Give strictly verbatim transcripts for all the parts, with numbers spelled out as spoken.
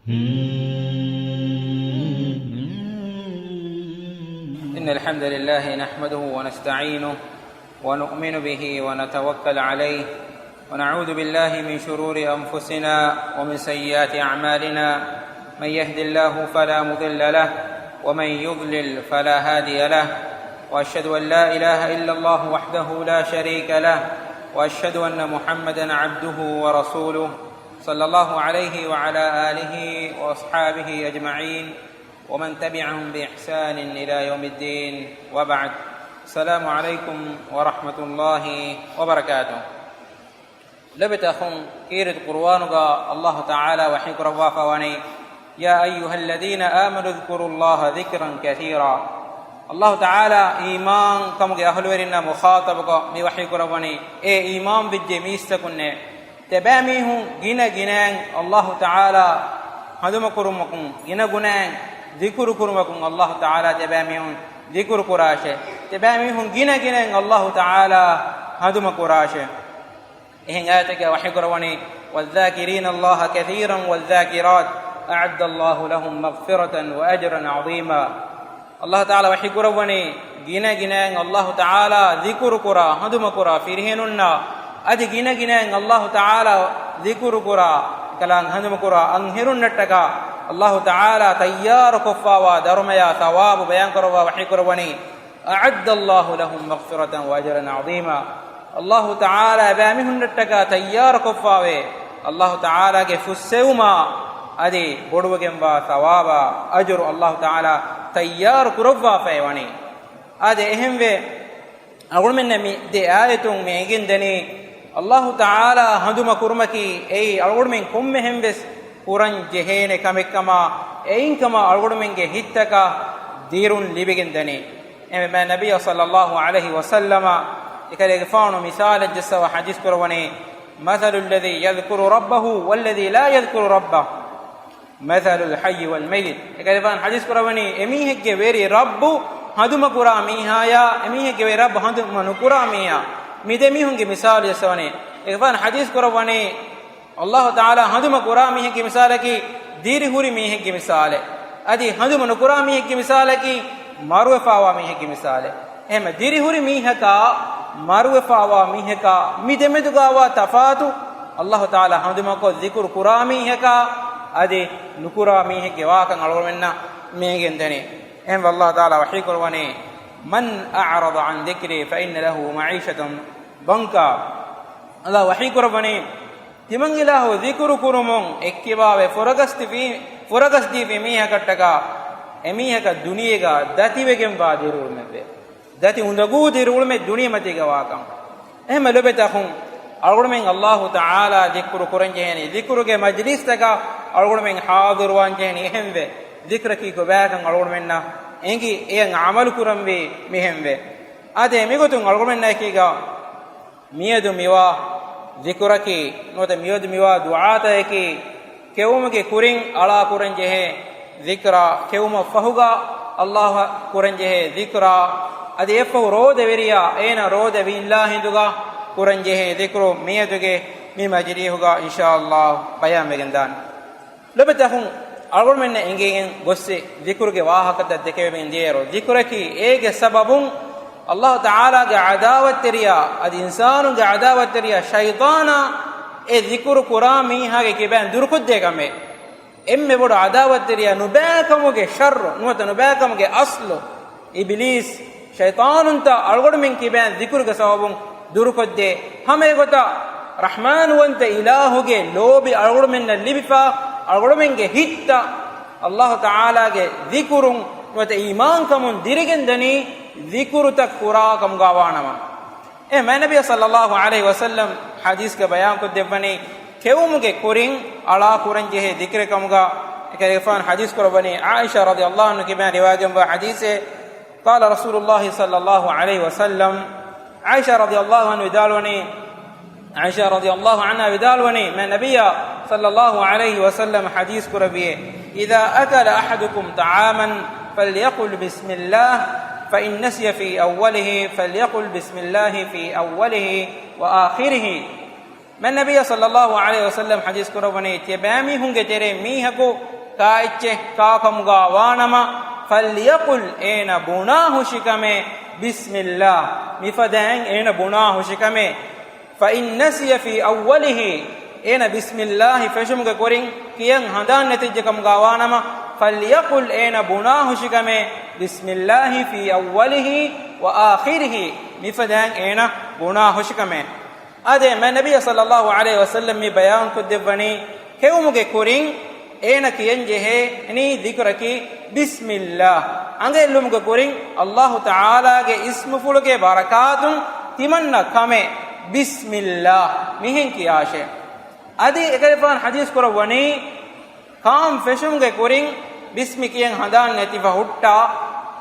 إن الحمد لله نحمده ونستعينه ونؤمن به ونتوكل عليه، ونعوذ بالله من شرور أنفسنا ومن سيئات أعمالنا. من يهد الله فلا مضل له، ومن يضلل فلا هادي له. وأشهد أن لا إله إلا الله وحده لا شريك له، وأشهد أن محمدا عبده ورسوله، صلى الله عليه وعلى آله وأصحابه أجمعين، ومن تبعهم بإحسان إلى يوم الدين، وبعد. السلام عليكم ورحمة الله وبركاته. ލޮބުވެތި އަޚުން، ކީރިތި ޤުރުއާނުގަ އައްލާހު ތަޢާލާ ވަޙީކުރައްވާފަ ވަނީ، يا أيها الذين آمنوا اذكروا الله ذكرا كثيرا. އައްލާހު ތަޢާލާ އީމާންކަމުގެ އަހުލުވެރިންނާ މުޚާޠަބުކޮށް މި ވަޙީކުރައްވަނީ، އޭ އީމާން ވެއްޖެ މީސްތަކުންނޭ! ތިޔަބައިމީހުން ގިނަ ގިނައިން އައްލާހު ތަޢާލާ ހަނދުމަކުރުމަކުން، ގިނަ ގިނައިން ޛިކުރު ކުރުމަކުން އައްލާހު ތަޢާލާ ތިޔަބައިމީހުން ޛިކުރު ކުރާށޭ! ތިޔަބައިމީހުން ގިނަ ގިނައިން އައްލާހު ތަޢާލާ ހަނދުމަ ކުރާށޭ! އެހެން އާޔަތެއްގަ ވަޙީކުރައްވަނީ، والذاكرين الله كثيرا والذاكرات أعد الله لهم مغفرة وأجرا عظيما. އައްލާހު ތަޢާލާ ވަޙީކުރައްވަނީ، ގިނަ ގިނައިން އައްލާހު ތަޢާލާ ޛިކުރު ކުރާ، ހަނދުމަ ކުރާ ފިރިހެނުންނަށް، އަދި ގިނަ ގިނައިން އައްލާހު ތަޢާލާ ޛިކުރު ކުރާ، ކަލާނގެ ހަނދުމަ ކުރާ އަންހެރުންނަށްޓަކާ އައްލާހު ތަޢާލާ ތައްޔާރުކޮށްފަވާ ދަރުމަޔާ ޘަވާބު ބަޔާންކުރައްވާ ވަޙީކުރައްވަނީ، أعد الله لهم مغفرة وأجرا عظيما. އައްލާހު ތަޢާލާ އެބައިމީހުންނަށްޓަކާ ތައްޔާރުކޮށްފަވޭ، އައްލާހު ތަޢާލާގެ ފުއްސެވުމާ އަދި ބޮޑުވެގެންވާ ޘަވާބާ އަޖުރު އައްލާހު ތަޢާލާ ތައްޔާރު ކުރައްވާފައި ވަނީ. އާދެ، އެހެންވެ، އަޅުގަނޑުމެންނަށް މި ދެ އާޔަތުން މި އެނގެންދަނީ، އައްލާހު ތަޢާލާ ހަނދުމަ ކުރުމަކީ އެއީ އަޅުގަނޑުމެން ކޮންމެހެން ވެސް ކުރަން ޖެހޭނެ ކަމެއްކަމާ، އެއިންކަމާ އަޅުގަނޑުމެންގެ ހިތްތަކަށް ދިރުން ލިބިގެންދަނީ. އެހެންވެ، ނަބިއްޔާ ޞައްލައްލާހު ޢަލައިހި ވަސައްލަމަ އެކަލޭގެފާނު މިސާލެއް ޖައްސަވާ ޙަދީޘް ކުރައްވަނީ، مثل الذي يذكر ربه والذي لا يذكر ربه مثل الحي والميت. އެކަލޭގެފާނު ޙަދީޘް ކުރައްވަނީ، އެމީހެއްގެ ވެރި ރައްބު ހަނދުމަ ކުރާ މީހާޔާ، އެމީހެއްގެ ވެރި ރައްބު ހަނދުމަ ނުކުރާ މީހާ، މި ދެ މީހުންގެ މިސާލު ޖައްސަވަނީ. އެކަލޭގެފާނު ޙަދީޘް ކުރައްވަނީ، އައްލާހު ތަޢާލާ ހަނދުމަ ކުރާ މީހެއްގެ މިސާލަކީ، ދިރިހުރި މީހެއްގެ މިސާލެއް. އަދި ހަނދުމަ ނުކުރާ މީހެއްގެ މިސާލަކީ، މަރުވެފާވާ މީހެއްގެ މިސާލެއް. އެހެން ދިރިހުރި މީހަކާ، މަރުވެފާވާ މީހަކާ، މި ދެމެދުގަވާ ތަފާތު، އައްލާހު ތަޢާލާ ހަނދުމަކޮށް ޛިކުރު ކުރާ މީހަކާ، އަދި ނުކުރާ މީހެއްގެ ވާކަން އަޅުގަނޑުމެންނަށް މި އެނގެންދަނީ. އެހެންވެ، އައްލާހު ތަޢާލާ ވަޙީކުރައްވަނީ، من أعرض عن ذكري فإن له معيشة ضنكا. އައްލާހު ވަޙީކުރައްވަނީ، ތިމަން އިލާހު ޛިކުރު ކުރުމުން އެއްކިބާވެ ފުރަގަސްދީފި، ފުރަގަސްދީފި މީހަކަށްޓަކާ، އެމީހަކަށް ދުނިޔޭގަ ދަތިވެގެންވާ ދިރިއުޅުމެއްވޭ. ދަތި އުނދަގޫ ދިރިއުޅުމެއް ދުނިޔެމަތީގަ ވާކަން. އެހެންމެ ލޮބުވެތި އަޚުން، އަޅުގަނޑުމެން އައްލާހު ތަޢާލާ ޛިކުރު ކުރަން ޖެހޭނީ، ޛިކުރުގެ މަޖިލީސްތަކަށް އަޅުގަނޑުމެން ޙާޟިރުވާން ޖެހޭނީ. އެހެންވެ، ޛިކުރަކީ ކޮބާކަން އަޅުގަނޑުމެންނަށް އެނގި، އެޔަށް ޢަމަލު ކުރަންވީ މިހެންވެ. އާދެ، މިގޮތުން އަޅުގަނޑުމެންނާއެކީގަ މިއަދު މިވާ ޛިކުރަކީ ނުވަތަ މިއަދު މިވާ ދުޢާތަކަކީ ކެއުމުގެ ކުރިން އަޅާ ކުރަން ޖެހޭ ޛިކްރާ، ކެއުމަށް ފަހުގަ އައްލާހަށް ކުރަން ޖެހޭ ޛިކްރާ، އަދި އެއަށްފަހު ރޯދަވެރިޔާ އޭނަ ރޯދަ ވީއްލާ ހިނދުގަ ކުރަން ޖެހޭ ޛިކްރު މިއަދުގެ މި މަޖިލީހުގަ އިންޝާއައްލާހު ބަޔާންވެގެންދާނެ. ލޮބުވެތި އަޚުން، އަޅުގަނޑުމެންނަށް އެނގިގެން ގޮއްސި ޛިކުރުގެ ވާހަކަތައް ދެކެވެމިން ދިޔައިރު، ޛިކުރަކީ އޭގެ ސަބަބުން އައްލާހު ތަޢާލާގެ ޢަދާވަތްތެރިޔާ، އަދި އިންސާނުންގެ ޢަދާވަތްތެރިޔާ ޝައިޠާނާ އެ ޛިކުރު ކުރާ މީހާގެ ކިބައިން ދުރުކޮށްދޭ ކަމެއް. އެންމެ ބޮޑު ޢަދާވަތްތެރިޔާ ނުބައިކަމުގެ ޝައްރު ނުވަތަ ނުބައިކަމުގެ އަސްލު އިބިލީސް ޝައިޠާނުންތައް އަޅުގަނޑުމެން ކިބައިން ޛިކުރުގެ ސަބަބުން ދުރުކޮށްދޭ. ހަމައެގޮތަށް ރަޙްމާންވަންތަ އިލާހުގެ ލޯބި އަޅުގަނޑުމެންނަށް ލިބިފަ، އަޅުގަނޑުމެންގެ ހިތްތައް އައްލާހު ތަޢާލާގެ ޛިކުރުން ނުވަތަ އީމާންކަމުން ދިރިގެންދަނީ ޛިކުރުތައް ކުރާ ކަމުގަވާނަމަ. އެ މާތް ނަބިއްޔާ ޞައްލައްލާހު ޢަލައިހި ވަސައްލަމް ޙަދީޘްގަ ބަޔާންކޮށްދެއްވަނީ، ކެއުމުގެ ކުރިން އަޅާ ކުރަންޖެހޭ ޛިކްރެއް ކަމުގަ އެކަލޭގެފާނު ޙަދީޘް ކުރައްވަނީ، ޢާއިޝާ ރަޟިޔައްލާހު ޢަންހާ ކިބައިން ރިވާޔަތްވާ ޙަދީޘެއް. قال رسول الله صلى الله عليه وسلم، ޢާއިޝާ ރަޟިޔައްލާހު ޢަންހާ ވިދާޅުވަނީ، ޢާއިޝާ ރަޟިޔައްލާހު ޢަންހާ ވިދާޅުވަނީ، މާތް ނަބިއްޔާ ޞައްލައްލާހު ޢަލައިހި ވަސައްލަމް ޙަދީޘް ކުރެއްވިއޭ، إذا أكل أحدكم طعاما فليقل بسم الله، فإن نسي في أوله فليقل بسم الله في أوله وآخره. މާތް ނަބިއްޔާ ޞައްލައްލާހު ޢަލައިހި ވަސައްލަމް ޙަދީޘް ކުރައްވަނީ، ތިޔަބައިމީހުންގެ ތެރެއިން މީހަކު ކާއެއްޗެއް ކާކަމުގާ ވާނަމަ، فَلْيَقُلْ، އޭނަ ބުނާ ހުށިކަމޭ، بِسْمِ اللَّهِ، މިފަދައިން އޭނަ ބުނާ ހުށިކަމޭ. فَإِنْ نَسِيَ فِي أَوَّلِهِ، އޭނަ ބިސްމިއްލާހި ފެށުމުގެ ކުރިން ކިޔަން ހަނދާން ނެތިއްޖެ ކަމުގާ ވާނަމަ، فَلْيَقُلْ، އޭނަ ބުނާ ހުށިކަމޭ، بِسْمِ اللَّهِ فِي أَوَّلِهِ وَآخِرِهِ، މިފަދައިން އޭނަ ބުނާ ހުށިކަމޭ. އާދެ، މާތް ނަބިއްޔާ ޞައްލައްލާހު ޢަލައިހި ވަސައްލަމް މި ބަޔާންކޮށްދެއްވަނީ، ކެއުމުގެ ކުރިން އޭނަ ކިޔަންޖެހޭ ނި ޛިކުރަކީ، بِسْمِ اللَّهِ. އަނގައެއްލުމުގެ ކުރިން ﷲ ތަޢާލާގެ އިސްމުފުޅުގެ ބަރަކާތުން ތިމަންނަ ކަމެއް، بِسْمِ اللَّهِ، މިހެން ކިޔާށޭ. އަދި އެކަލޭގެފާނު ޙަދީޘް ކުރައްވަނީ، ކާން ފެށުމުގެ ކުރިން ބިސްމި ކިޔަން ހަނދާން ނެތިފަ ހުއްޓާ،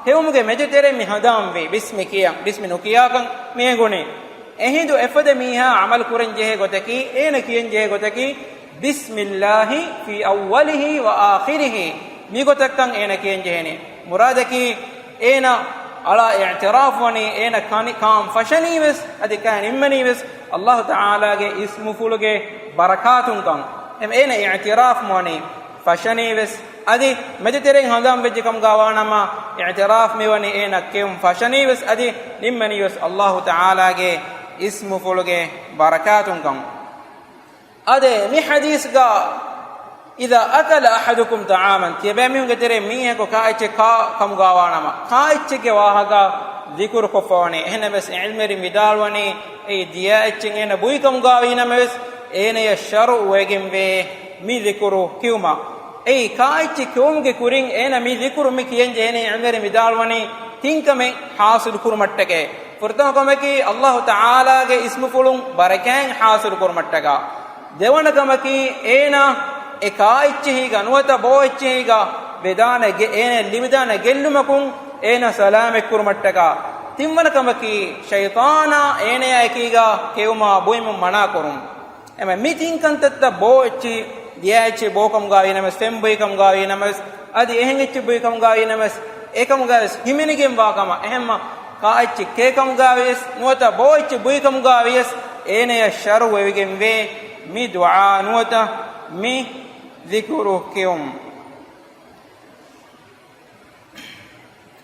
ކެއުމުގެ މެދުތެރެ މި ހަނދާންވީ، ބިސްމި ކިޔަން، ބިސްމި ނުކިޔާކަން މި އެނގުނީ. އެހިނދު އެފަދަ މީހާ ޢަމަލު ކުރަން ޖެހޭ ގޮތަކީ، އޭނަ ކިޔަން ޖެހޭ ގޮތަކީ، بِسْمِ اللَّهِ فِي أَوَّلِهِ وَآخِرِهِ، މި ގޮތަށްކަން އޭނަ ކިޔަން ޖެހޭނީ. މުރާދަކީ، އޭނަ އަޅާ އިޢްތިރާފް ވަނީ، އޭނަ ކަނި-، ކާން ފަށަނީވެސް، އަދި ކާން ނިންމަނީވެސް، ﷲ ތަޢާލާގެ އިސްމުފުޅުގެ ބަރަކާތުންކަން. އެހެން އޭނަ އިޢްތިރާފް ވަނީ ފަށަނީވެސް، އަދި މެދުތެރެއިން ހަނދާން ވެއްޖެ ކަމުގާ ވާނަމަ، އިޢްތިރާފް މިވަނީ އޭނަ ކެއުން ފަށަނީވެސް، އަދި ނިންމަނީވެސް ﷲ ތަޢާލާގެ އިސްމުފުޅުގެ ބަރަކާތުންކަން. އާދެ، މި ޙަދީޘްގަ، إِذَا أَكَلَ أَحَدُكُمْ طَعَامًا، ތިޔަބައިމީހުންގެ ތެރެއިން މީހަކު ކާއެއްޗެއް ކާ ކަމުގާ ވާނަމަ، ކާއެއްޗެއްގެ ވާހަކަ ޛިކުރު ކޮށްފަވަނީ. އެހެންނަމަވެސް، ޢިލްމުވެރިން ވިދާޅުވަނީ، އެއީ ދިޔައެއްޗެއް އޭނަ ބުއި ކަމުގާ ވީނަމަވެސް، އޭނަޔަށް ޝަރުޢު ވެގެންވޭ މި ޛިކުރު ކިޔުމަށް. އެއީ ކާއެއްޗެއް ކެއުމުގެ ކުރިން އޭނަ މި ޛިކުރު މި ކިޔަން ޖެހޭނީ، ޢިލްމުވެރިން ވިދާޅުވަނީ، ތިން ކަމެއް ޙާޞިލު ކުރުމަށްޓަކައި. ފުރަތަމަ ކަމަކީ، ﷲ ތަޢާލާގެ އިސްމުފުޅުން ބަރަކާތް ޙާޞިލު ކުރުމަށްޓަކާ. ދެވަނަ ކަމަކީ، އޭނާ އެ ކާއެއްޗެހީގަ ނުވަތަ ބޯއެއްޗެހީގަ ވެދާނެ ގެ-، އޭނަ ލިބިދާނެ ގެއްލުމަކުން އޭނާ ސަލާމަތް ކުރުމަށްޓަކާ. ތިންވަނަ ކަމަކީ، ޝައިޠާނާ އޭނަޔާ އެކީގަ ކެއުމާ ބުއިމުން މަނާ ކުރުން. އެމަ މި ތިން ކަންތައްތައް ބޯ އެއްޗި، ދިޔަ އެއްޗި ބޯކަމުގާ ވީނަމަސް، ފެން ބުއިކަމުގާ ވީނަމަސް، އަދި އެހެން އެއްޗި ބުއިކަމުގާ ވީނަމަސް، އެކަމުގާވެސް ހިމެނިގެން ވާ ކަމަށް. އެހެންމަ ކާ އެއްޗި ކޭކަމުގާވިޔަސް، ނުވަތަ ބޯ އެއްޗި ބުއިކަމުގާ ވިޔަސް، އޭނަޔަށް ޝަރުޢު ވެވިގެންވޭ މި ދުޢާ ނުވަތަ މި ޛިކުރު ކެއުން.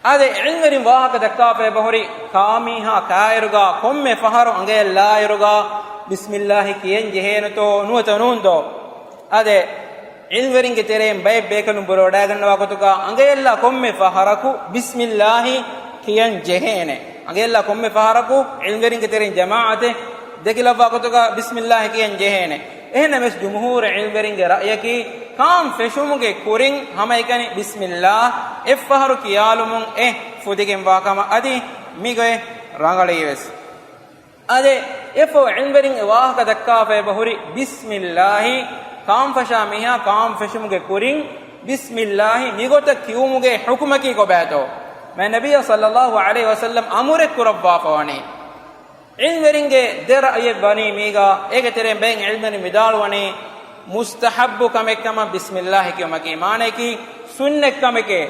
އާދެ، ޢިލްމުވެރިން ވާހަކަ ދައްކާފަ އެބަހުރި، ކާމީހާ ކާއިރުގަ ކޮންމެ ފަހަރު އަނގަޔަށް ލާއިރުގަ ބިސްމިއްލާހި ކިޔަން ޖެހޭނެތޯ ނުވަތަ ނޫންތޯ؟ އާދެ، ޢިލްމުވެރިންގެ ތެރެއިން ބައެއް ބޭކަލުން ބުރަވަޑައިގަންނަވާ ގޮތުގަ އަނގަޔަށްލާ ކޮންމެ ފަހަރަކު ބިސްމިއްލާހި ކިޔަން ޖެހޭނެ. އަނގަޔަށްލާ ކޮންމެ ފަހަރަކު ޢިލްމުވެރިންގެ ތެރެއިން ޖަމާޢަތެއް ދެކިލައްވާ ގޮތުގަ ބިސްމިއްލާހި ކިޔަން ޖެހޭނެ. އެހެންނަމަވެސް ޖުމްހޫރު ޢިލްމުވެރިންގެ ރައްޔަކީ، ކާން ފެށުމުގެ ކުރިން ހަމައެކަނި ބިސްމިއްލާ އެއްފަހަރު ކިޔާލުމުން އެ ފުދިގެންވާ ކަމަށް އަދި މިގޮތް ރަނގަޅީވެސް. އާދެ، އެއަށްފަހު ޢިލްމުވެރިން އެ ވާހަކަ ދައްކާފަ އެބަހުރި، ބިސްމިއްލާހި، ކާން ފަށާ މީހާ ކާން ފެށުމުގެ ކުރިން ބިސްމިއްލާހި މިގޮތަށް ކިޔުމުގެ ޙުކުމަކީ ކޮބާތޯ؟ މާތް ނަބިއްޔާ ޞައްލައްލާހު ޢަލައިހި ވަސައްލަމް އަމުރެއް ކުރައްވާފަވަނީ. ޢިލްމުވެރިންގެ ދެ ރައުޔެއް ވަނީ މީގަ، އޭގެ ތެރެއިން ބައެއް ޢިލްމުވެރިން ވިދާޅުވަނީ، މުސްތަޙައްބު ކަމެއް ކަމަށް ބިސްމިއްލާހި ކިޔުމަކީ، މާނަޔަކީ ސުންނަތް ކަމެކޭ،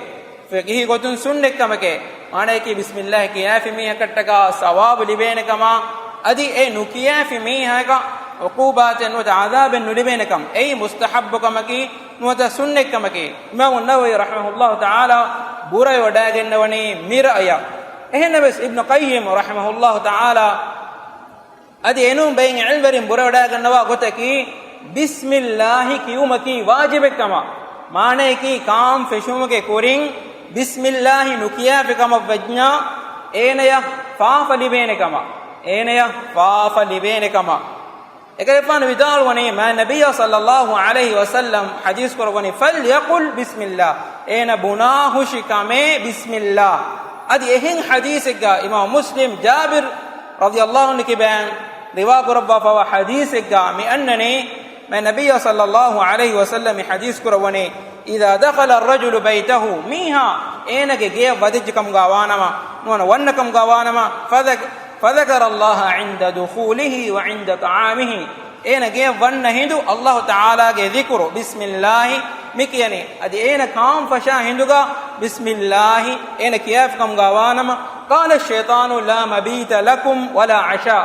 ފިޤްހީ ގޮތުން ސުންނަތް ކަމެކޭ، މާނަޔަކީ ބިސްމިއްލާހި ކިޔާފި މީހަކަށްޓަކާ ސަވާބު ލިބޭނެ ކަމާ، އަދި އެ ނުކިޔާފި މީހަކަށް ޢުޤޫބާތެއް ނުވަތަ ޢަޛާބެއް ނުލިބޭނެ ކަމަށް. އެއީ މުސްތަޙައްބު ކަމަކީ، ނުވަތަ ސުންނަތް ކަމަކީ. އިމާމު ނަވަވީ ރަޙިމަހުﷲ ތަޢާލާ ބުރަވެވަޑައިގެންނަވަނީ މި ރައުޔަށް. އެހެންނަމަވެސް، އިބްނު ޤައްޔިމް ރަޙިމަހުﷲ ތަޢާލާ އަދި އެނޫން ބައެއް ޢިލްމުވެރިން ބުރަވެވަޑައިގަންނަވާ ގޮތަކީ، ބިސްމިއްލާހި ކިޔުމަކީ ވާޖިބެއް ކަމަށް. މާނަޔަކީ، ކާން ފެށުމުގެ ކުރިން ބިސްމިއްލާހި ނުކިޔާފި ކަމަށް ވެއްޖިނަ، އޭނަޔަށް ފާފަ ލިބޭނެ ކަމަށް. އޭނަޔަށް ފާފަ ލިބޭނެ ކަމަށް. އެކަލޭގެފާނު ވިދާޅުވަނީ، މާތް ނަބިއްޔާ ޞައްލައްލާހު ޢަލައިހި ވަސައްލަމް ޙަދީޘް ކުރައްވަނީ، فَلْيَقُلْ بِسْمِ اللَّهِ، އޭނަ ބުނާ ހުށި ކަމޭ ބިސްމިއްލާ. އަދި އެހެން ޙަދީޘެއްގަ އިމާމު މުސްލިމް ޖާބިރު ރަޟިޔަﷲ ޢަންހު ކިބައިން ރިވާ ކުރައްވާފައިވާ ޙަދީޘެއްގަ މި އަންނަނީ، މާތް ނަބިއްޔާ ޞައްލައްލާހު ޢަލައިހި ވަސައްލަމް މި ޙަދީޘް ކުރައްވަނީ، إِذَا دَخَلَ الرَّجُلُ بَيْتَهُ، މީހާ އޭނަގެ ގެޔަށް ވަދެއްޖެ ކަމުގަ ވާނަމަ، ނުވަތަ ވަންނަ ކަމުގަ ވާނަމަ، فَذَكَ-، فَذَكَرَ اللَّهَ عِنْدَ دُخُولِهِ وَعِنْدَ طَعَامِهِ، އޭނަ ގެޔަށް ވަންނަ ހިނދު ﷲ ތަޢާލާގެ ޛިކުރު، ބިސްމިއްލާހި މި ކިޔަނީ. އަދި އޭނަ ކާން ފަށާ ހިނދުގަ ބިސްމިއްލާހި އޭނަ ކިޔާފި ކަމުގަ ވާނަމަ، قَالَ الشَّيْطَانُ لَا مَبِيتَ لَكُمْ وَلَا عَشَاءَ،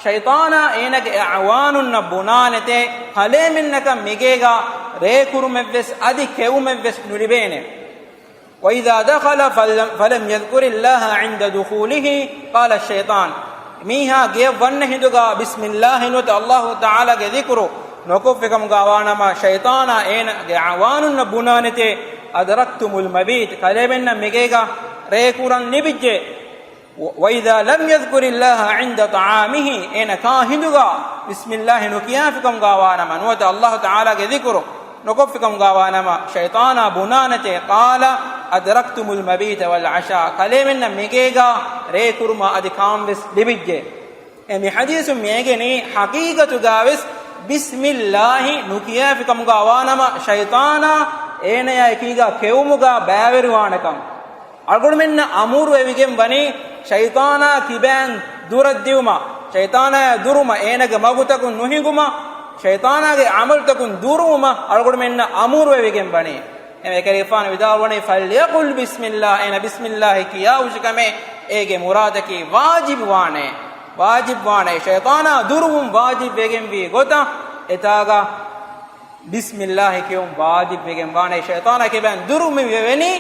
ޝައިޠާނާ އޭނާގެ އަޢުވާނުންނަށް ބުނާނެތޭ، ކަލޭމެންނަކަށް މިގޭގަ ރޭކުރުމެއްވެސް އަދި ކެއުމެއްވެސް ނުލިބޭނެ. وإذا دخل فلم، فلم يذكر الله عند دخوله، قال الشيطان. މީހާ ގެޔަށް ވަންނަ ހިނދުގަ ބިސްމިއްލާހި ނުވަތަ އައްލާހު ތަޢާލާގެ ޛިކުރު ނުކޮށްފިކަމުގަ ވާނަމަ، ޝައިޠާނާ އޭނާގެ އަޢުވާނުންނަށް ބުނާނެތޭ، أدركتم المبيت، ކަލޭމެންނަށް މިގޭގަ ރޭކުރަން ލިބިއްޖެ. و، وإذا لم يذكر الله عند طعامه، އޭނަ ކާ ހިނދުގަ ބިސްމިއްލާހި ނުކިޔާފިކަމުގަ ވާނަމަ، ނުވަތަ އައްލާހު ތަޢާލާގެ ޛިކުރު ނުކޮށްފިކަމުގަ ވާނަމަ، ޝައިޠާނާ ބުނާނެތޭ، قال أدركتم المبيت والعشاء، ކަލޭމެންނަށް މިގޭގަ ރޭކުރުމާ އަދި ކާންވެސް ލިބިއްޖެ. އެ މި ޙަދީޘުން މިއެނގެނީ، ޙަޤީޤަތުގަވެސް ބިސްމިއްލާހި ނުކިޔާފިކަމުގަ ވާނަމަ، ޝައިޠާނާ އޭނަޔާ އެކީގަ ކެއުމުގަ ބައިވެރިވާނެކަން. އަޅުގަނޑުމެންނަށް އަމުރު ވެވިގެން ވަނީ، ޝައިޠާނާ ކިބައިން ދުރަށް ދިއުމަށް، ޝައިޠާނާޔާ ދުރުމަށް، އޭނަގެ މަގުތަކުން ނުހިނގުމަށް، ޝައިޠާނާގެ ޢަމަލުތަކުން ދުރުވުމަށް އަޅުގަނޑުމެންނަށް އަމުރު ވެވިގެން ވަނީ. އެމެ ކަލޭގެފާނު ވިދާޅުވަނީ، فليقل بسم الله، އޭނަ ބިސްމިއްލާހި ކިޔާ ހުށިކަމޭ. އޭގެ މުރާދަކީ ވާޖިބު ވާނޭ، ވާޖިބު ވާނޭ. ޝައިޠާނާ ދުރުވުން ވާޖިބު ވެގެންވީ ގޮތަށް އެތާގަ ބިސްމިއްލާހި ކިޔުން ވާޖިބު ވެގެން ވާނެ. ޝައިޠާނާ ކިބައިން ދުރު މި ވެވެނީ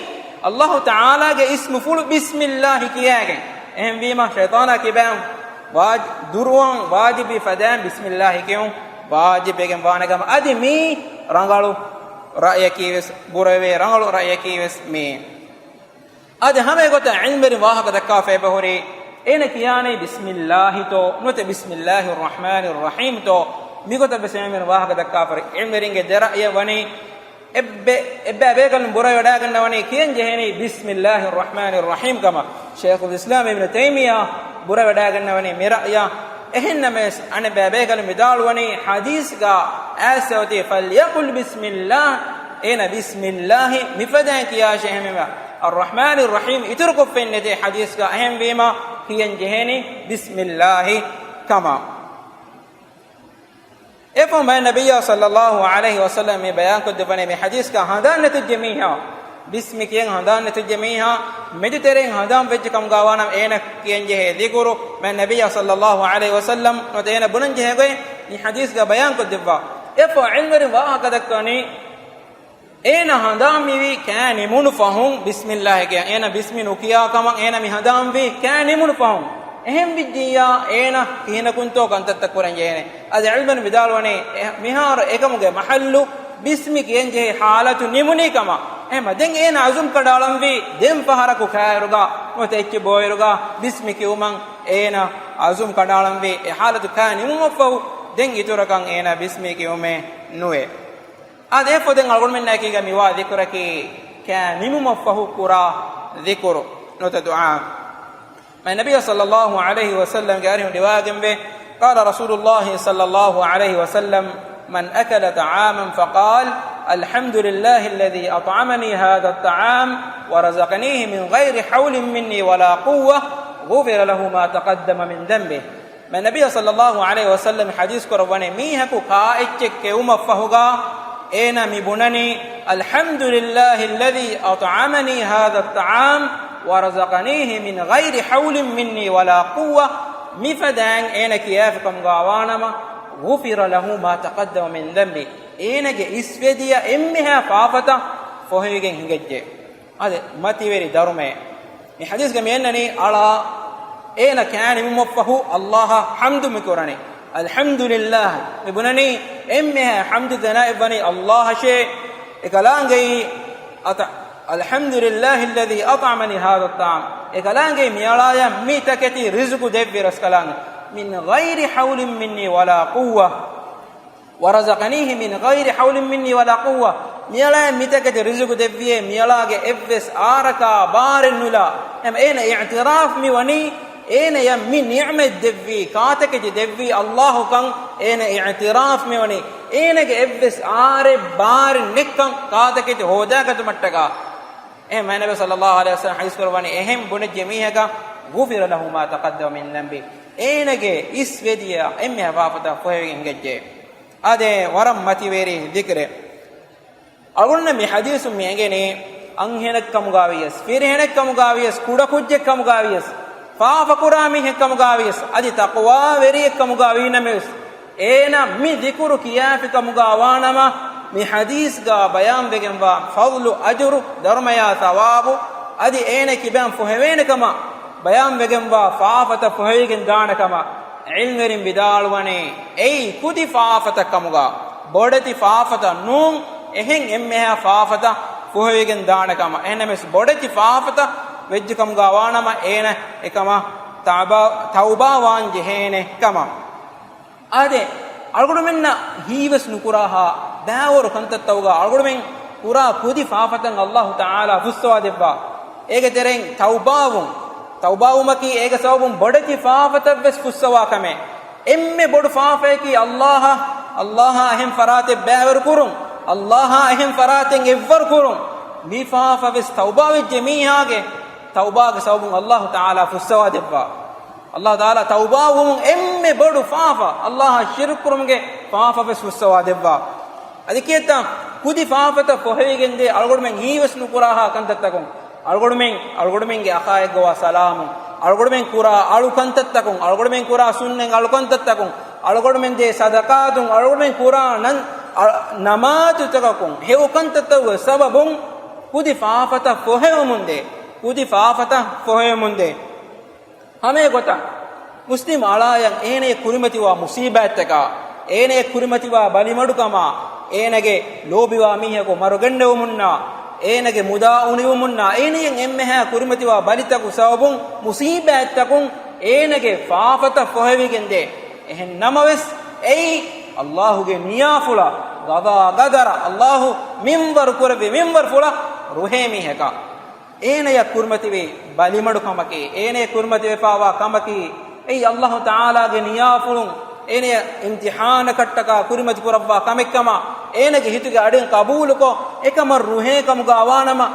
އައްލާހު ތަޢާލާގެ އިސްމުފުޅު ބިސްމިއްލާހި ކިޔާގެން. އެހެންވީމަ، ޝައިޠާނާ ކިބައިން ވާޖި-، ދުރުވަން ވާޖިބުވި ފަދައިން ބިސްމިއްލާހި ކިޔުން ވާޖިބު ވެގެން ވާނެ ކަމަށް އަދި މީ ރަނގަޅު ރައްޔަކީ ވެސް ބުރަވޭ، ރަނގަޅު ރައްޔަކީ ވެސް މީ. އަދި ހަމަ އެގޮތަށް ޢިލްމުވެރިން ވާހަކަ ދައްކާފަ އެބަހުރި، އޭނަ ކިޔާނީ ބިސްމިއްލާހިތޯ ނުވަތަ ބިސްމިއްލާހި ރަޙްމާނި ރަޙީމްތޯ؟ މިގޮތަށް ވެސް ޢިލްމުވެރިން ވާހަކަ ދައްކާފަ. ޢިލްމުވެރިންގެ ދެރައްޔަށް ވަނީ އެއްބެ-، އެއްބައި ބޭކަލުން ބުރަވެވަޑައިގަންނަވަނީ ކިޔަން ޖެހޭނީ ބިސްމިއްލާހި ރަޙްމާނި ރަޙީމް ކަމަށް. ޝައިޚުލް އިސްލާމް އިބްނު ތައިމިއްޔާ ބުރަވެވަޑައިގަންނަވަނީ މި ރައްޔަށް. އެހެންނަމަވެސް، އަނެއްބައި ބޭކަލުން ވިދާޅުވަނީ ޙަދީޘްގަ އައިސްފަ އޮތީ، فليقل بسم الله، އޭނަ ބިސްމިއްލާހި މިފަދައިން ކިޔާށޭ. އެހެންވީމަ، އައްރަޙްމާނި ރަޙީމް އިތުރުކޮށްފައެއް ނެތޭ ޙަދީޘްގަ. އެހެންވީމަ، ކިޔަން ޖެހޭނީ ބިސްމިއްލާހި ކަމަށް. އެފަހު މާތް ނަބިއްޔާ ޞައްލައްލާހު ޢަލައިހި ވަސައްލަމް މި ބަޔާންކޮށްދެއްވަނީ، މި ޙަދީޘްގަ ހަނދާން ނެތިއްޖެ މީހާ، ބިސްމި ކިޔަން ހަނދާން ނެތިއްޖެ މީހާ، މެދުތެރެއިން ހަނދާން ވެއްޖެ ކަމުގަ ވާނަމަ، އޭނަ ކިޔަން ޖެހޭ ޛިކުރު މާތް ނަބިއްޔާ ޞައްލައްލާހު ޢަލައިހި ވަސައްލަމް ނުވަތަ އޭނަ ބުނަން ޖެހޭ ގޮތް މި ޙަދީޘްގަ ބަޔާންކޮށްދެއްވާ. އެފަހު ޢިލްމުވެރިން ވާހަކަ ދައްކަވަނީ، އޭނަ ހަނދާން މިވީ ކާ ނިމުނު ފަހުން ބިސްމިއްލާހި ކިޔަން. އޭނަ ބިސްމި ނުކިޔާ ކަމަށް އޭނަ މި ހަނދާން ވީ ކާ ނިމުނު ފަހުން. އެހެން ވިއްޖިއްޔާ އޭނަ ކިހިނަކުންތޯ ކަންތައްތައް ކުރަން ޖެހޭނެ. އަދި ޢިލްމުވެރިން ވިދާޅުވަނީ، އެ-، މިހާރު އެކަމުގެ މަޙައްލު ބިސްމި ކިޔަން ޖެހޭ ޙާލަތު ނިމުނީ ކަމަށް. އެހެންމަ ދެން އޭނަ އަޒުމް ކަނޑައަޅަންވީ ދެން ފަހަރަކު ކާއިރުގަ ނުވަތަ އެއްޗެއް ބޮއިރުގަ ބިސްމި ކިޔުމަށް އޭނަ އަޒުމް ކަނޑައަޅަންވީ. އެ ޙާލަތު ކާ ނިމުމަށްފަހު ދެން އިތުރަކަށް އޭނަ ބިސްމި ކިޔުމެއް ނުވޭ. އާދެ، އެފަހު ދެން އަޅުގަނޑުމެންނާ އެކީގަ މިވާ ޛިކުރަކީ ކާ ނިމުމަށްފަހު ކުރާ ޛިކުރު ނުވަތަ ދުޢާ. މާތް ނަބިއްޔާ ޞައްލައްލާހު ޢަލައިހި ވަސައްލަމްގެ އަރިހުން ރިވާޔަތްވޭ، قال رسول الله صلى الله عليه وسلم، من أكل طعاما فقال، الحمد لله الذي أطعمني هذا الطعام ورزقنيه من غير حول مني ولا قوة، غفر له ما تقدم من ذنبه. މާތް ނަބިއްޔާ ޞައްލައްލާހު ޢަލައިހި ވަސައްލަމް ޙަދީޘް ކުރައްވަނީ، މީހަކު ކާ އެއްޗެއް ކެއުމަށްފަހުގަ އޭނަ މި ބުނަނީ، الحمد لله الذي أطعمني هذا الطعام ورزقنيه من غير حول مني ولا قوة، މިފަދައިން އޭނަ ކިޔާފިކަމުގަ ވާނަމަ، غفر له ما تقدم من ذنبه، އޭނަގެ އިސްވެދިޔަ އެންމެހާ ފާފަތައް ފޮހެވިގެން ހިނގައްޖެ. އާދެ، މަތިވެރި ދަރުމައެއް. މި ޙަދީޘްގަ މި އަންނަނީ އަޅާ އޭނަ ކާ ނިމުމަށްފަހު އައްލާހަށް ޙަމްދު މި ކުރަނީ. الحمد لله. މި ބުނަނީ އެންމެހާ ޙަމްދު ސަނާއަތްވަނީ އައްލާހަށޭ. އެކަލާނގެއީ، އަތަ-، الحمد لله الذي أطعمني هذا الطعام. އެކަލާނގެއީ މިއަޅާޔަށް މި ތަކެތި ރިޒުޤު ދެއްވި ރަސްކަލާނގެ. من غير حول مني ولا قوة. ورزقنيه من غير حول مني ولا قوة. މިއަޅާއަށް މިތަކެތި ރިޒުޤު ދެއްވިއޭ، މިއަޅާގެ އެއްވެސް އާރަކާ ބާރެއް ނުލާ. އެހެން އޭނަ އިޢުތިރާފް މި ވަނީ، އޭނަޔަށް މި ނިޢުމަތް ދެއްވީ، ކާތަކެތި ދެއްވީ އައްލާހުކަން އޭނަ އިޢުތިރާފް މި ވަނީ. އޭނަގެ އެއްވެސް އާރެއް ބާރެއް ނެތްކަން ކާތަކެތި ހޯދާގަތުމަށްޓަކާ. އެހެން މާތް ނަބީ ޞައްލައްލާހު ޢަލައިހި ވަސައްލަމް ޙަދީޘް ކުރައްވަނީ، އެހެން ބުނެއްޖެ މީހަކަށް، غفر له ما تقدم من ذنبه. އޭނަގެ އިސްވެދިޔަ އެންމެހާ ފާފަތައް ފޮހެވިގެން ހިނގައްޖެ. އާދެ، ވަރަށް މަތިވެރި ޛިކްރެއް. އަޅުގަނޑަށް މި ޙަދީޘުން މި އެނގެނީ، އަންހެނެއްކަމުގަ ވިޔަސް، ފިރިހެނެއްކަމުގަ ވިޔަސް، ކުޑަކުއްޖެއްކަމުގަ ވިޔަސް، ފާފަކުރާ މީހެއްކަމުގާވިޔަސް، އަދި ތަޤްވާވެރިއެއްކަމުގާވީނަމަވެސް، އޭނަ މި ޛިކުރު ކިޔާފިކަމުގާވާނަމަ، މި ޙަދީޘްގާ ބަޔާންވެގެންވާ ފަޟްލު، އަޖުރު، ދަރުމަޔާ ޘަވާބު، އަދި އޭނަ ކިބައިން ފޮހެވޭނެކަމަށް ބަޔާންވެގެންވާ ފާފަތައް ފޮހެވިގެން ދާނެކަމަށް، ޢިލްމުވެރިން ވިދާޅުވަނީ، އެއީ ކުދި ފާފަތައް ކަމުގާ، ބޮޑެތި ފާފަތައް ނޫން، އެހެން އެންމެހާ ފާފަތައް ފޮހެވިގެން ދާނެކަމަށް. އެހެންނަމަވެސް، ބޮޑެތި ފާފަތައް ވެއްޖެކަމުގާ ވާނަމަ، އޭނަ އެކަމަށް ތައުބާ، ތައުބާވާން ޖެހޭނެ ކަމަށް. އާދެ، އަޅުގަނޑުމެންނަށް ހީވެސް ނުކުރާހާ ބައިވަރު ކަންތައްތަކުގާ އަޅުގަނޑުމެން ކުރާ ކުދި ފާފަތައް އައްލާހު ތަޢާލާ ފުއްސަވާ ދެއްވާ. އޭގެ ތެރެއިން ތައުބާވުން، ތައުބާވުމަކީ އޭގެ ސަބަބުން ބޮޑެތި ފާފަތައްވެސް ފުއްސަވާ ކަމެއް. އެންމެ ބޮޑު ފާފަޔަކީ އައްލާހަށް، އައްލާހާ އެހެން ފަރާތެއް ބައިވަރު ކުރުން، އައްލާހާ އެހެން ފަރާތެއް އެއްވަރު ކުރުން. މި ފާފަވެސް ތައުބާވެއްޖެ މީހާގެ ތައުބާގެ ސަބަބުން އައްލާހު ތަޢާލާ ފުއްސަވާ ދެއްވާ. އައްލާހު ތަޢާލާ ތައުބާވުމުން އެންމެ ބޮޑު ފާފަ، އައްލާހަށް ޝިރުކު ކުރުމުގެ ފާފަވެސް ފުއްސަވާ ދެއްވާ. އަދި ކިއެއްތަ ކުދި ފާފަތައް ފޮހެވިގެންދޭ އަޅުގަނޑުމެން ހީވެސް ނުކުރާހާ ކަންތައްތަކުން، އަޅުގަނޑުމެން، އަޅުގަނޑުމެންގެ އަޚާއެއްގަވާ ސަލާމުން، އަޅުގަނޑުމެން ކުރާ އަޅު ކަންތައްތަކުން، އަޅުގަނޑުމެން ކުރާ ސުންނަތް އަޅު ކަންތައްތަކުން، އަޅުގަނޑުމެން ދޭ ޞަދަޤާތުން، އަޅުގަނޑުމެން ކުރާ ނަން-، އަ-، ނަމާދުތަކަކުން، ހެޔޮ ކަންތައްތަކުގެ ސަބަބުން ކުދި ފާފަތައް ފޮހެވެމުންދޭ، ކުދި ފާފަތައް ފޮހެވެމުންދޭ. ހަމައެގޮތަށް، މުސްލިމް އަޅާޔަށް އޭނަޔަށް ކުރިމަތިވާ މުޞީބާތްތަކާ، އޭނަޔަށް ކުރިމަތިވާ ބަލިމަޑުކަމާ، އޭނަގެ ލޯބިވާ މީހަކު މަރުގެންނެވުމުންނާ، އޭނަގެ މުދާ އުނިވުމުންނާ، އޭނަޔަށް އެންމެހާ ކުރިމަތިވާ ބަލިތަކު ސަބަބުން، މުޞީބާތްތަކުން އޭނަގެ ފާފަތައް ފޮހެވިގެންދޭ. އެހެން ނަމަވެސް، އެއީ އައްލާހުގެ ނިޔާފުޅަށް، ގަޟާ ގަދަރަށް، އައްލާހު މިންވަރު ކުރެއްވި މިންވަރުފުޅަށް ރުހޭ މީހަކަށް. އޭނަޔަށް ކުރިމަތިވި ބަލިމަޑުކަމަކީ، އޭނަޔަށް ކުރިމަތިވެފާވާ ކަމަކީ، އެއީ އައްލާހު ތަޢާލާގެ ނިޔާފުޅުން އޭނަޔަށް އިމްތިޙާނަކަށްޓަކާ ކުރިމަތިކުރައްވާ ކަމެއްކަމަށް، އޭނަގެ ހިތުގެ އަޑިން ޤަބޫލުކޮށް، އެކަމަށް ރުހޭ ކަމުގާ ވާނަމަ،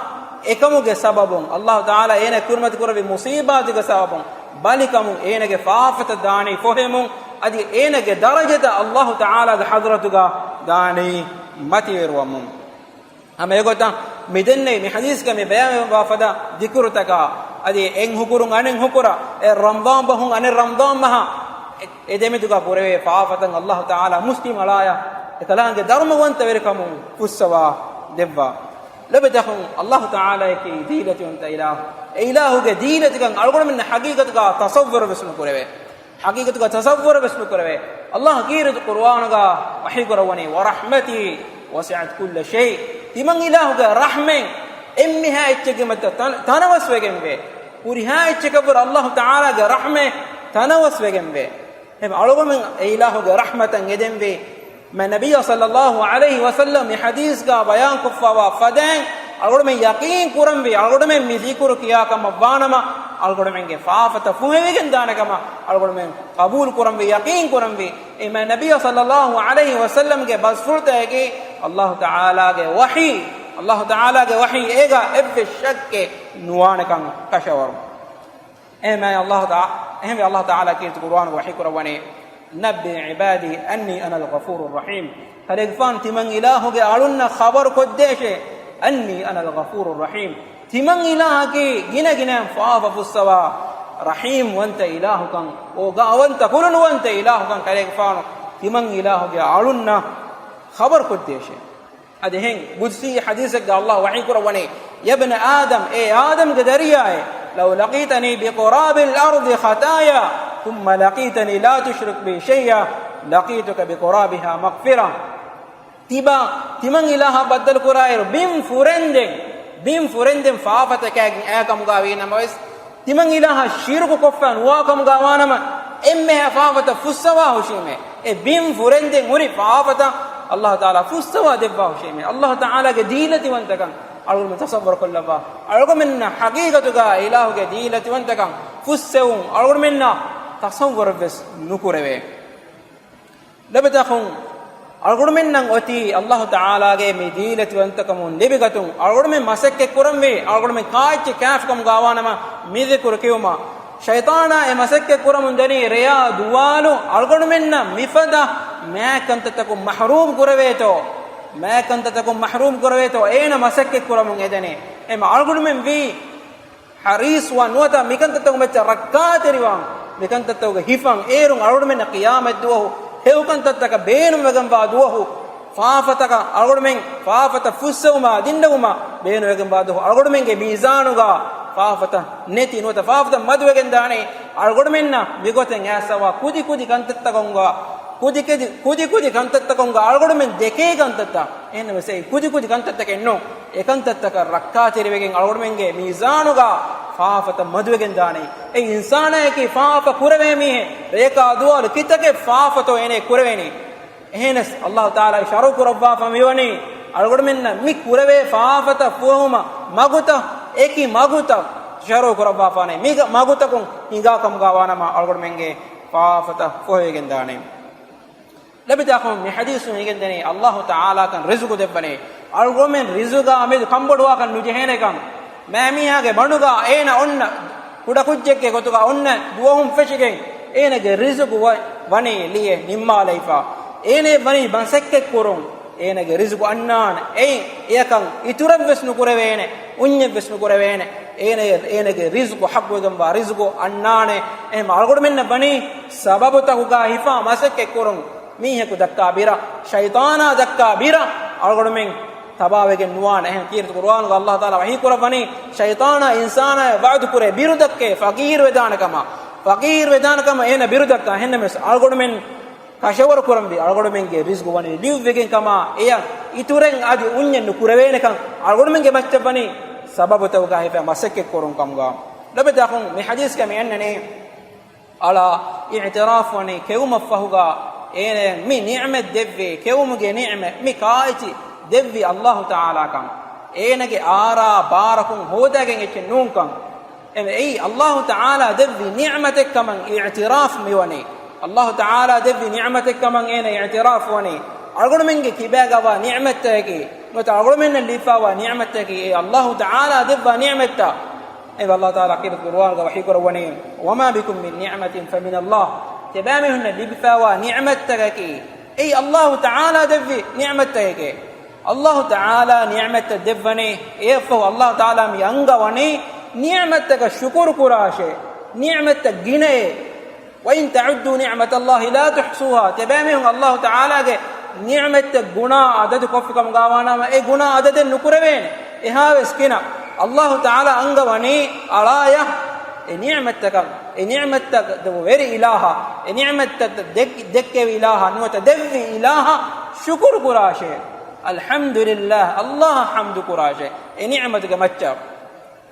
އެކަމުގެ ސަބަބުން، އައްލާހު ތަޢާލާ އޭނަ ކުރިމަތިކުރެއްވި މުޞީބާތުގެ ސަބަބުން، ބަލިކަމުން އޭނަގެ ފާފަތައް ދާނީ ފޮހެމުން، އަދި އޭނަގެ ދަރަޖަތައް އައްލާހު ތަޢާލާގެ ޙަޟްރަތުގާ ދާނީ މަތިވެރިވަމުން. ހަމަ އެގޮތަށް މިދެންނެވި މި ޙަދީޘްގަ މި ބަޔާންވެވާ ފަދަ ޛިކުރުތަކާ، އަދި އެއް ހުކުރުން އަނެއް ހުކުރަށް، އެއް ރަމަޟާން ބަހުން އަނެއް ރަމަޟާން ބަހަށް، އެ، އެ ދެމެދުގަ ކުރެވޭ ފާފަތައް އައްލާހު ތަޢާލާ މުސްލިމް އަޅާޔަށް އެކަލާނގެ ދަރުމަވަންތަވެރިކަމުން ފުއްސަވާ ދެއްވާ. ލޮބުވެތި އަޚުން، އައްލާހު ތަޢާލާއަކީ ދީލަތިވަންތަ އިލާހު. އެ އިލާހުގެ ދީލަތިކަން އަޅުގަނޑުމެންނަށް ޙަޤީޤަތުގަ ތަޞައްވަރު ވެސް ނުކުރެވޭ. ޙަޤީޤަތުގަ ތަޞައްވަރު ވެސް ނުކުރެވޭ. އައްލާހު ކީރިތި ޤުރުއާނުގަ ވަޙީ ކުރައްވަނީ، "وَرَحْمَتِي وَسِعَتْ كُلَّ شَيْءٍ." ތިމަން އިލާހުގެ ރަޙްމަތް އެންމެހާ އެއްޗެއްގެ މައްޗަށް ތަނަ-، ތަނަވަސްވެގެންވޭ. ހުރިހާ އެއްޗަކަށްވުރެ އައްލާހު ތަޢާލާގެ ރަޙްމަތް ތަނަވަސްވެގެންވޭ. އެހެން އަޅުގަނޑުމެން އެ އިލާހުގެ ރަޙްމަތަށް އެދެންވީ، މާތް ނަބިއްޔާ ޞައްލައްލާހު ޢަލައިހި ވަސައްލަމް މި ޙަދީޘްގަ ބަޔާންކޮށްފައިވާ ފަދައިން، އަޅުގަނޑުމެން ޔަޤީން ކުރަންވީ، އަޅުގަނޑުމެން މި ޛިކުރު ކިޔާ ކަމަށް ވާނަމަ، އަޅުގަނޑުމެންގެ ފާފަތައް ފޮހެވިގެން ދާނެ ކަމަށް އަޅުގަނޑުމެން ޤަބޫލު ކުރަންވީ، ޔަޤީން ކުރަންވީ. އެ މާތް ނަބިއްޔާ ޞައްލައްލާހު ޢަލައިހި ވަސައްލަމްގެ ބަސްފުޅުތަކަކީ އައްލާހު ތަޢާލާގެ ވަޙީ، އައްލާހު ތަޢާލާގެ ވަޙީ، އޭގަ އެއްވެސް ޝައްކެއް ނުވާނެކަން ކަށަވަރު. އެހެންވެ އައްލާހު ތަޢާ-، އެހެންވެ އައްލާހު ތަޢާލާ ކީރިތި ޤުރުއާނުގަ ވަޙީ ކުރައްވަނީ، "نَبِّئْ عِبَادِي أَنِّي أَنَا الْغَفُورُ الرَّحِيمُ." ކަލޭގެފާނު، ތިމަން އިލާހުގެ އަޅުންނަށް ޚަބަރު ކޮށްދޭށޭ، "أَنِّي أَنَا الْغَفُورُ الرَّحِيمُ." ތިމަން އިލާހަކީ ގިނަ ގިނައިން ފާފަ ފުއްސަވާ، ރަޙީމް ވަންތަ އިލާހުކަން، އޯގާވަންތަ، ކުރުނުވަންތަ އިލާހުކަން ކަލޭގެފާނު ތިމަން އިލާހުގެ އަޅުންނަށް ޚަބަރު ކޮށްދޭށޭ. އަދި އެހެން ޤުދުސީ ޙަދީޘެއްގަ އައްލާހު ވަޙީ ކުރައްވަނީ، "يَا ابْنَ آدَمَ، އޭ އާދަމްގެ ދަރިޔާއޭ، لَوْ لَقِيتَنِي بِقُرَابِ الْأَرْضِ خَطَايَا ثُمَّ لَقِيتَنِي لَا تُشْرِكُ بِي شَيْئًا لَقِيتُكَ بِقُرَابِهَا مَغْفِرَةً." ތިބާ ތިމަން އިލާހަށް ބައްދަލުކުރާއިރު، ބިން ފުރެންދެން، ބިން ފުރެންދެން ފާފަތަކާގެން އައި ކަމުގާ ވީނަމަވެސް، ތިމަން އިލާހަށް ޝިރުކު ކޮށްފަ ނުވާ ކަމުގާ ވާނަމަ، އެންމެހާ ފާފަތައް ފުއްސަވާ ހުށީމޭ. އެ ބިން ފުރެންދެން ހުރި ފާފަތައް އައްލާހު ތަޢާލާ ފުއްސަވާ ދެއްވާ ހުށީމޭ. އައްލާހު ތަޢާލާގެ ދީލަތިވަންތަކަން އަޅުގަނޑުމެން ތަޞައްވަރު ކޮށްލައްވާ. އަޅުގަނޑުމެންނަށް ޙަޤީޤަތުގަ އިލާހުގެ ދީލަތިވަންތަކަން ފުއްސެވުން އަޅުގަނޑުމެންނަށް ތަޞައްވަރުވެސް ނުކުރެވޭ. ލޮބުވެތި އަޚުން، އަޅުގަނޑުމެންނަށް އޮތީ އައްލާހު ތަޢާލާގެ މި ދީލަތިވަންތަކަމުން ލިބިގަތުން، އަޅުގަނޑުމެން މަސައްކަތް ކުރަންވީ، އަޅުގަނޑުމެން ކާއެއްޗެއް ކާފިކަމުގާ ވާނަމަ މި ޛިކުރު ކިޔުމަށް. ޝައިޠާނާ އެ މަސައްކަތް ކުރަމުން ދަނީ ރެޔާ ދުވާލު އަޅުގަނޑުމެންނަށް މިފަދަ މާތް ކަންތައްތަކުން މަޙްރޫމް ކުރެވޭތޯ، މާތް ކަންތައްތަކުން މަޙްރޫމް ކުރެވޭތޯ، އޭނަ މަސައްކަތް ކުރަމުން އެދެނީ. އެމަ އަޅުގަނޑުމެން ވީ ޙަރީޞްވާން ނުވަތަ މިކަންތައްތަކުގެ މައްޗަށް ރައްކާތެރިވާން، މިކަންތައްތަކުގެ ހިފަން އޭރުން އަޅުގަނޑުމެންނަށް ޤިޔާމަތްދުވަހު ހެޔޮކަންތައްތަކަށް ބޭނުންވެގެންވާ ދުވަހު، ފާފަތަކަށް އަޅުގަނޑުމެން ފާފަތައް ފުއްސެވުމާ ދިންނެވުމާ ބޭނުންވެގެންވާ ދުވަހު އަޅުގަނޑުމެންގެ މީޒާނުގަ ފާފަތައް ނެތި ނުވަތަ ފާފަތައް މަދުވެގެންދާނެ. އަޅުގަނޑުމެންނަށް މިގޮތެއް އައިސްފަވާ ކުދި ކުދި ކަންތައްތަކުންގަ، ކުދި ކުދި، ކުދި ކުދި ކަންތައްތަކުންގަ އަޅުގަނޑުމެން ދެކޭ ކަންތައްތައް. އެހެންނަމަވެސް އެ ކުދި ކުދި ކަންތައްތަކެއް ނޫން. އެ ކަންތައްތަކަށް ރައްކާތެރިވެގެން އަޅުގަނޑުމެންގެ މީޒާނުގަ ފާފަތައް މަދުވެގެން ދާނެ. އެ އިންސާނާއަކީ ފާފަ ކުރެވޭ މީހެއް. ރެޔަކާ ދުވަހު ކިތަކެއް ފާފަތޯ އޭނަ ކުރެވޭނީ. އެހެނަސް ﷲ ތަޢާލާ ޝަރުޢު ކުރައްވާފަ މިވަނީ އަޅުގަނޑުމެންނަށް މި ކުރެވޭ ފާފަތައް ފުހެވުމަށް މަގުތައް، އެކި މަގުތައް ޝަރުޢު ކުރައްވާފާނެ. މި މަގުތަކުން ހިނގާ ކަމުގަ ވާނަމަ އަޅުގަނޑުމެންގެ ފާފަތައް ފުހެވިގެން ދާނެ. ލަބިތާ އަޚުން، މި ޙަދީޘުން އިނގެންދެނީ ﷲ ތަޢާލާ ކަން ރިޒުގު ދެއްވަނީ. އަޅުގަނޑުމެން ރިޒުގާ މެދު ކަންބޮޑުވާކަށް ނުޖެހޭނެކަން. މައިމީހާގެ ބަނޑުގާ އޭނަ އޮންނަ ކުޑަކުއްޖެއްގެ ގޮތުގާ އޮންނަ ދުވަހުން ފެށިގެން އޭނަގެ ރިޒުގު ވަ-، ވަނީ ލިޔެ ނިންމާލައިފަ. އޭނަ ވަނީ މަސައްކަތްކުރުން. އޭނަގެ ރިޒުގު އަންނާނެ. އެއިން އެޔަކަށް އިތުރަށްވެސް ނުކުރެވޭނެ. އުންޏެއްވެސް ނުކުރެވޭނެ. އޭނަ، އޭނަގެ ރިޒުގު ޙައްޤުވެގެންވާ ރިޒުގު އަންނާނެ. އެހެން އަޅުގަނޑުމެންނަށް ވަނީ ސަބަބުތަކުގާ ހިފާ މަސައްކަތްކުރުން. މީހަކު ދައްކާ ބިރަށް، ޝައިޠާނާ ދައްކާ ބިރަށް އަޅުގަނޑުމެން ތަބާވެގެން ނުވާނެ. އެހެން ކީރިތި ޤުރުއާނުގަ ﷲ ތަޢާލާ ވަޙީ ކުރައްވަނީ، ޝައިޠާނާ އިންސާނާއަށް ވަޢުދު ކުރޭ ބިރު ދައްކޭ ފަޤީރު ވެދާނެ ކަމަށް. ފަޤީރު ވެދާނެ ކަމަށް އޭނަ ބިރު ދައްކާ. އެހެންނަމަވެސް އަޅުގަނޑުމެން ކަށަވަރު ކުރަންވީ އަޅުގަނޑުމެންގެ ރިޒްގު ވަނީ ލިޔުއްވިގެން ކަމާ، އެޔަށް އިތުރެއް އަދި އުންޏެއް ނުކުރެވޭނެކަން އަޅުގަނޑުމެންގެ މައްޗަށް ވަނީ ސަބަބުތަކުގަ ހިފާ މަސައްކަތް ކުރުން ކަމުގަ. ލޮބުވެތި އަޚުން، މި ޙަދީޘްގަ މި އަންނަނީ، އަޅާ އިޢުތިރާފު ވަނީ ކެއުމަށްފަހުގަ އޭނަޔަށް މި ނިޢުމަތް ދެއްވި، ކެއުމުގެ ނިޢުމަތް މި ކާއެއްޗި ދެއްވި ﷲ ތަޢާލާ ކަން. އޭނަގެ އާރާ ބާރަކުން ހޯދައިގެން އެއްޗެއް ނޫންކަން. އެ، އެއީ ﷲ ތަޢާލާ ދެއްވި ނިޢުމަތެއް ކަމަށް އިޢުތިރާފު މިވަނީ. ﷲ ތަޢާލާ ދެއްވި ނިޢުމަތެއް ކަމަށް އޭނަ އިޢުތިރާފު ވަނީ. އަޅުގަނޑުމެންގެ ކިބާގަވާ ނިޢުމަތްތަކަކީ، ނުވަތަ އަޅުގަނޑުމެންނަށް ލިބިފާވާ ނިޢުމަތްތަކަކީ، އެ ﷲ ތަޢާލާ ދެއްވާ ނިޢުމަތްތައް. އެ ﷲ ތަޢާލާ ކީރިތި ޤުރުއާނުގަ ވަޙީ ކުރައްވަނީ، "وما بكم من نعمة فمن الله." ތިބާމީހުންނަށް ލިބިފާވާ ނިޢުމަތްތަކަކީ، އެއީ ﷲ ތަޢާލާ ދެއްވި ނިޢުމަތްތަކެކޭ. ﷲ ތަޢާލާ ނިޢުމަތްތައް ދެއްވަނީ، އެއަށްފަހު ﷲ ތަޢާލާ މި އަންގަވަނީ ނިޢުމަތްތަކަށް ޝުކުރު ކުރާށޭ، ނިޢުމަތްތައް ގިނައޭ. "وإن تعدوا نعمة الله لا تحصوها." ތިބާމީހުން ﷲ ތަޢާލާގެ ނިޢުމަތްތައް ގުނާ އަދަދު ކޮށްފި ކަމުގަ ވާނަމަ، އެ ގުނާ އަދަދެއް ނުކުރެވޭނެ. އެހާވެސް ގިނަ ﷲ ތަޢާލާ އަންގަވަނީ އަޅާޔަށް އެ ނިޢުމަތްތަކަށް، އެ ނިޢުމަތްތައް ދެއްވި ވެރި އިލާހާ، އެ ނިޢުމަތްތައް ދެއް-، ދެއްކެވި އިލާހާ ނުވަތަ ދެއްވި އިލާހަށް ޝުކުރު ކުރާށޭ. އަލްޙަމްދުލިއްލާހް، ﷲ އަށް ޙަމްދު ކުރާށޭ އެ ނިޢުމަތުގެ މައްޗަށް.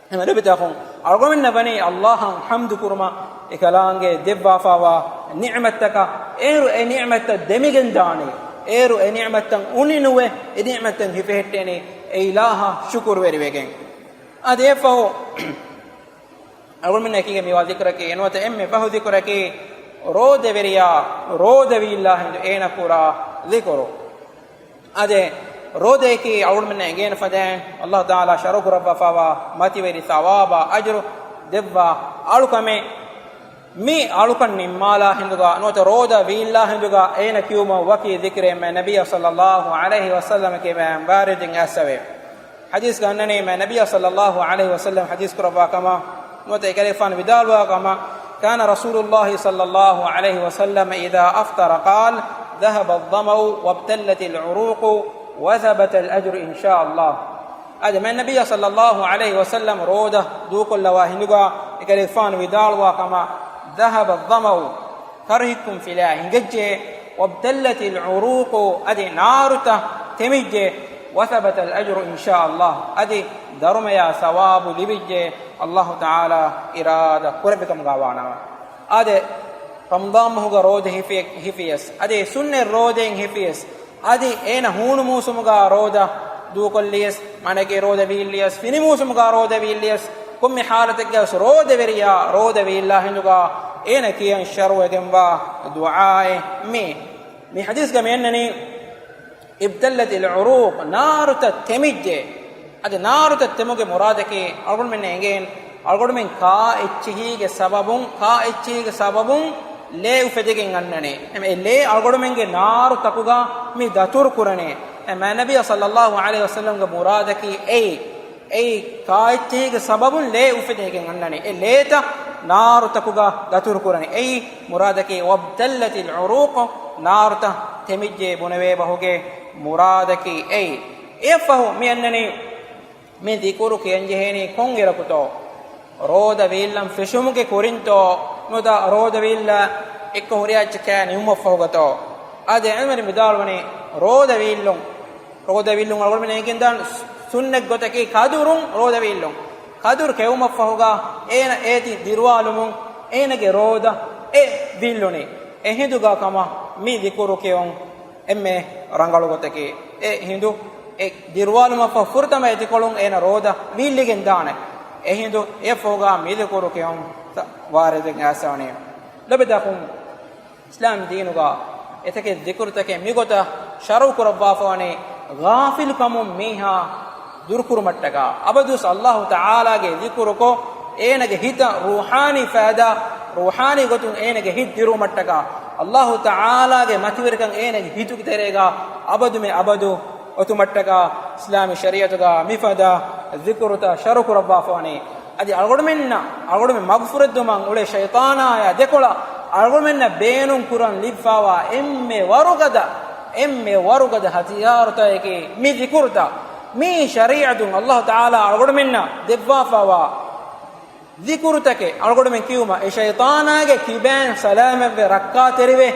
އެހެން ލޮބުވެތި އަޚުން، އަޅުގަނޑުމެންނަށް ވަނީ ﷲ އަށް ޙަމްދު ކުރުމަށް، އެކަލާނގެ ދެއްވާފާވާ ނިޢުމަތްތަކަށް. އޭރު އެ ނިޢުމަތްތައް ދެމިގެން ދާނީ، އޭރު އެ ނިޢުމަތްތައް އުނި ނުވެ، އެ ނިޢުމަތްތައް ހިފެހެއްޓޭނީ އެ އިލާހަށް ޝުކުރުވެރިވެގެން. އަދި އެއަށްފަހު އަޅުގަނޑުމެންނަށް އެކީގަ މިވާ ޛިކުރަކީ، ނުވަތަ އެންމެ ފަހު ޛިކުރަކީ، ރޯދަވެރިޔާ ރޯދަވީއްލާ ހިނދު އޭނަ ކުރާ ޛިކުރު. އާދެ، ރޯދައަކީ އަޅުގަނޑުމެންނަށް އެނގޭނެ ފަދައިން ﷲ ތަޢާލާ ޝަރުޢު ކުރައްވާފާވާ މަތިވެރި ޘަވާބާ އަޖުރު ދެއްވާ އަޅުކަމެއް. މި އަޅުކަން ނިންމާލާ ހިނދުގަ، ނުވަތަ ރޯދަ ވީއްލާ ހިނދުގަ އޭނަ ކިޔުމަށް ވަކި ޛިކުރެއް މާތް ނަބިއްޔާ ޞައްލައްލާހު ޢަލައިހި ވަސައްލަމަ ކިޔަވާ ވާރިދު އިނގާސްވޭ. ޙަދީޘްގަ އަންނަނީ މާތް ނަބިއްޔާ ޞައްލައްލާހު ޢަލައިހި ވަސައްލަމަ ޙަދީޘް ކުރައްވާ ކަމަށް، ނުވަތަ އެކަލޭގެފާނު ވިދާޅުވާ ކަމަށް، كان رسول الله صلى الله عليه وسلم إذا أفطر قال: "ذهب الظمأ وابتلت العروق وثبت الأجر إن شاء الله." އަދި މާތް ނަބިއްޔާ ޞައްލައްލާހު ޢަލައިހި ވަސައްލަމަ ރޯދަ ދޫކޮށްލަވާ ހިނދުގަ އެކަލޭގެފާނު ވިދާޅުވާ ކަމަށް، ذهب الظمأ، ކަރަހިކުން ފިލާ ހިނގައްޖެ، وابتلت العروق، އަދި ނާރުތައް ތެމިއްޖެ، وثبت الأجر إن شاء الله، އަދި ދަރުމަޔާ ޘަވާބު ލިބިއްޖެ، ﷲ ތަޢާލާ އިރާދަ ކުރެއްވި ކަމުގަ ވާނަމަ. އާދެ، ރަމަޟާން މަހުގަ ރޯދަ ހިފި-، ހިފިޔަސް، އަދި ސުންނަތް ރޯދައިން ހިފިޔަސް، އަދި އޭނަ ހޫނު މޫސުމުގަ ރޯދަ ދޫކޮށްލިޔަސް، މާނައަކީ ރޯދަ ވީއްލިޔަސް، ފިނި މޫސުމުގަ ރޯދަ ވީއްލިޔަސް، ކޮންމެ ޙާލަތެއްގަވެސް ރޯދަވެރިޔާ ރޯދަ ވީއްލާ ހިނދުގަ އޭނަ ކިޔަން ޝަރުޢުވެގެންވާ ދުޢާއެއް މީ. މި ޙަދީޘްގަ މި އަންނަނީ، ابتلت العروق، ނާރުތައް ތެމިއްޖެ. އަދި ނާރުތައް ތެމުގެ މުރާދަކީ އަޅުގަނޑުމެންނަށް އެނގޭނެ، އަޅުގަނޑުމެން ކާ އެއްޗެހީގެ ސަބަބުން، ކާ އެއްޗެހީގެ ސަބަބުން ލޭ އުފެދިގެން އަންނަނީ. އެމެ އެ ލޭ އަޅުގަނޑުމެންގެ ނާރުތަކުގަ މި ދަތުރު ކުރަނީ. އެ މާތް ނަބިއްޔާ ޞައްލައްލާހު ޢަލައިހި ވަސައްލަމްގެ މުރާދަކީ އެއީ. އެއީ ކާއެއްޗެހިގެ ސަބަބުން ލޭ އުފެދޭގެން އަންނަނީ. އެ ލޭތައް ނާރުތަކުގަ ދަތުރުކުރަނީ. އެއީ މުރާދަކީ وابتلت العروق، ނާރުތައް ތެމިއްޖެ ބުނެވޭ ބަހުގެ މުރާދަކީ އެއީ. އެއަށްފަހު މި އަންނަނީ މި ޒިކުރު ކިޔަންޖެހޭނީ ކޮންއިރަކުތޯ؟ ރޯދަ ވީއްލަން ފެށުމުގެ ކުރިންތޯ؟ ނުވަތަ ރޯދަ ވީއްލާ އެއްކޮށް ހުރިހާ އެއްޗެއް ކާ ނިމުމަށްފަހުގަތޯ؟ އާދެ، އެމެރި ވިދާޅުވަނީ ރޯދަ ވީއްލުން. ރޯދަ ވީއްލުން އަޅުގަނޑުމެން އެނގިންދާން ސުންނަތް ގޮތަކީ ކަދުރުން ރޯދަ ވީއްލުން. ކަދުރު ކެއުމަށްފަހުގަ އޭނަ އޭތި ދިރުވާލުމުން އޭނަގެ ރޯދަ އެ ވީއްލުނީ. އެހިނދުގަ ކަމަށް މި ޒިކުރު ކިޔުން އެންމެ ރަނގަޅު ގޮތަކީ. އެ ހިނދު އެ ދިރުވާލުމަށްފަހު ފުރަތަމަ އެތިކޮޅުން އޭނަ ރޯދަ ވީއްލިގެން ދާނެ. އެ ހިނދު އެއަށްފަހުގަ މި ޒިކުރު ކިޔުން ވާރިދެއް އައިސްފަވަނީ. ލޮބުވެތި އަޚުން، އިސްލާމް ދީނުގަ އެތަކެއް ޒިކުރުތަކެއް މިގޮތަށް ޝަރުޢު ކުރައްވާފަވަނީ ޣާފިލުކަމުން މީހާ ދުރުކުރުމަށްޓަކާ، އަބަދުވެސް އައްލާހު ތަޢާލާގެ ޒިކުރުކޮށް، އޭނަގެ ހިތަށް ރޫޙާނީ ފައިދާ، ރޫޙާނީ ގޮތުން އޭނަގެ ހިތް ދިރުވުމަށްޓަކާ، އައްލާހު ތަޢާލާގެ މަތިވެރިކަން އޭނަގެ ހިތުގެ ތެރޭގަ އަބަދުމެ އަބަދު އޮތުމަށްޓަކާ، އިސްލާމީ ޝަރީޢަތުގަ މިފަދަ ޒިކުރުތައް ޝަރުޢު ކުރައްވާފަވަނީ. އަދި އަޅުގަނޑުމެންނަށް، އަޅުގަނޑުމެން މަގުފުރެއްދުމަށް އުޅޭ ޝައިޠާނާއާ ދެކޮޅަށް އަޅުގަނޑުމެންނަށް ބޭނުން ކުރަން ލިބިފަވާ އެންމެ ވަރުގަދަ، އެންމެ ވަރުގަދަ ހަތިޔާރުތަކަކީ މި ޒިކުރުތައް. މީ ޝަރީޢަތުން އައްލާހު ތަޢާލާ އަޅުގަނޑުމެންނަށް ދެއްވާފަވާ ޒިކުރުތަކެއް. އަޅުގަނޑުމެން ކިޔުމަށް އެ ޝައިޠާނާގެ ކިބައިން ސަލާމަތްވެ ރައްކާތެރިވެ،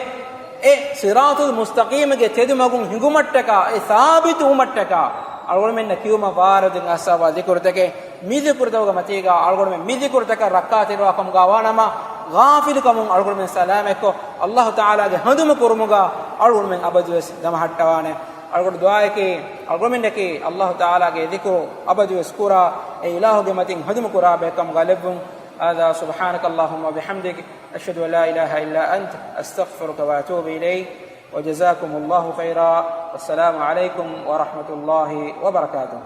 އެ ޞިރާޠުލް މުސްތަޤީމްގެ ތެދުމަގުން ހިނގުމަށްޓަކާ، އެ ސާބިތުވުމަށްޓަކާ، އަޅުގަނޑުމެންނަށް ކިޔުމަށް ވާރިދުވެގެން އައިސްފަވާ ޒިކުރުތަކެއް. މި ޒިކުރުތަކުގެ މަތީގަ އަޅުގަނޑުމެން މި ޒިކުރުތަކަށް ރައްކާތެރިވާ ކަމުގަ ވާނަމަ، ޣާފިލުކަމުން އަޅުގަނޑުމެން ސަލާމަތްކޮށް، އައްލާހު ތަޢާލާގެ ހަނދުމަ ކުރުމުގަ އަޅުގަނޑުމެން އަބަދުވެސް ދަމަހައްޓަވާނެ. އަޅުގަނޑު ދުޢާއަކީ، އަޅުގަނޑުމެންނަކީ އައްލާހު ތަޢާލާގެ ޒިކުރު އަބަދުވެސް ކުރާ، އެ އިލާހުގެ މަތިން ހަނދުމަ ކުރާ ބައެއް ކަމުގަ ލެއްވުން. هذا، سبحانك اللهم وبحمدك، أشهد أن لا إله إلا أنت، أستغفرك وأتوب إليك، وجزاكم الله خيرا، والسلام عليكم ورحمة الله وبركاته.